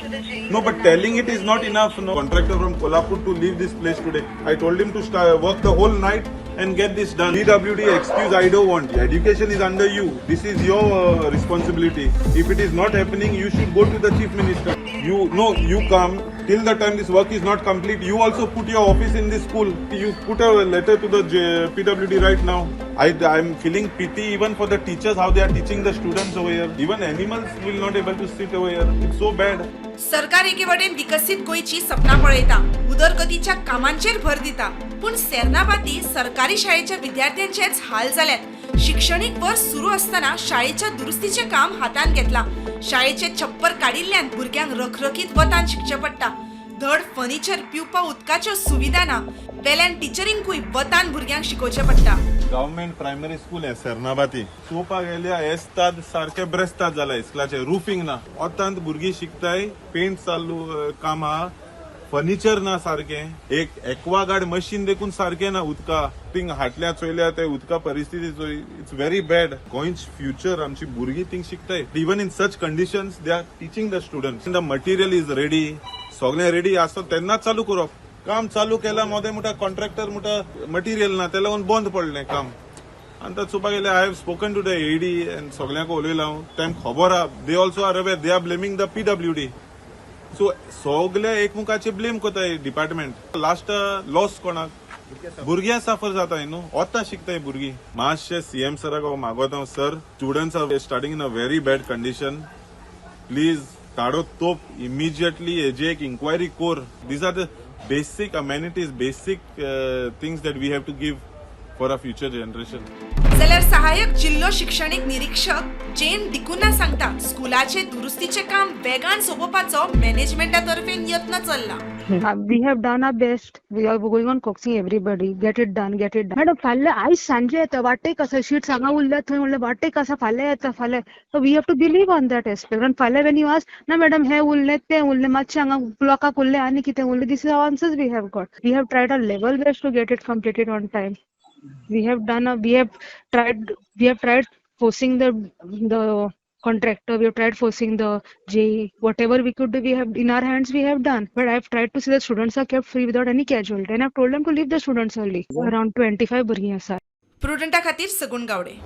to the JE. No, but telling it is not enough. No contractor from Kolhapur to leave this place today. I told him to start, work the whole night and get this done. PWD excuse I don't want. Education is under you. This is your responsibility. If it is not happening, you should go to the chief minister. You no, you come till the time this work is not complete. You also put your office in this school. You put a letter to the PWD right now. I am feeling pity even for the teachers, how they are teaching the students over here. Even animals will not able to sit over here. It's so bad. सरकार एके वटेन विकसीत गोंयची सपनां पळयता, उदरगतीच्या कामांचेर भर दिता, पूण सेर्नाबाती सरकारी शाळेच्या विद्यार्थ्यांचेच हाल जाल्यात. शिक्षणीक वर्स सुरू आसतना शाळेच्या दुरुस्तीचें काम हातांत घेतलां. शाळेचे छप्पर काडिल्ल्यान भुरग्यांक रखरखीत वतान शिकचें पडटा. धड फर्निचर, पिवपा उदकाच्यो सुविधा ना. वेल्यान टिचरींकूय वतान भुरग्यांक शिकोवचें पडटा. गव्हर्मेंट प्रायमरी स्कूल आहे सरनाबाती. चोवपाक गेल्यार एस्ताद सारके ब्रेस्ताद जाला. इस्कुलाचे रुफिंग ना. वतांत भुरगीं शिकताय. पेंट चालू काम आहा. फर्निचर ना सारकें. एक एक्वागार्ड मशीन देखून सारकें ना. उदका थिंग हाटल्या चोयल्या, ते उदका परिस्थिती चोय, it's very bad. गोंयच फ्युचर, आमची भुरगीं thing शिकताय. Even in such conditions they are teaching the students. The material is ready, सगळें रेडी आसता तेन्नाच चालू करप. काम चालू केला, मोदें म्हणटा कॉन्ट्रॅक्टर म्हणटा मटेरियल ना, ते लागून बंद पडलें काम. आनी आतां चोवपाक गेल्यार I have spoken to the AD and सगल्यांक उलयला हांव. तेंक खबर आहा. They also are aware. They are blaming the PWD. So सगळे एकमुखाचे ब्लेम करताय डिपार्टमेंट. लास्ट लॉस कोणाक? भुरग्यां सफर जाता न्हू. आतां शिकताय भुरगीं. मातशें सीएम सराक हांव मागोता, sir, students are studying in a very bad condition. Please ताबडतोब इमिजिएटली हेजी एक इन्क्वायरी कोर. These are the basic amenities, basic things that we have to give for a future generation. जाल्यार सहाय्यक जिल्लो शिक्षणीक निरीक्षक जेन डिकुना सांगता, स्कुलाचे दुरुस्तीचे काम वेगान सोंपोवपाचो मॅनेजमेंटा तर्फेन यत्न चल्ला. We have done our best. We are going on coaxing everybody. Get it done, get it done. Madam, फाल्यां आयज सांजे येता, वाटेक आसा शीट हांगा उरल्या थंय म्हणल्यार वाटेक आसा, फाल्यां येता, फाल्यां. So we have to believe on that aspect. आनी फाल्यां when you ask, ना मॅडम, हें उरलें, तें उरलें, मातशें हांगा ब्लॉकाक उरलें, आनी कितें उरलें. This is answers we have got. We have tried our level best to get it completed on time. We have tried, we have tried forcing the contractor, we have tried forcing the JE. Whatever we could do, we have in our hands, we have done. But I've tried to see the students are kept free without any casualty and I've told them to leave the students early. Around 25 भुरगीं आसा. प्रुडंटा खातीर सगुण गावडे.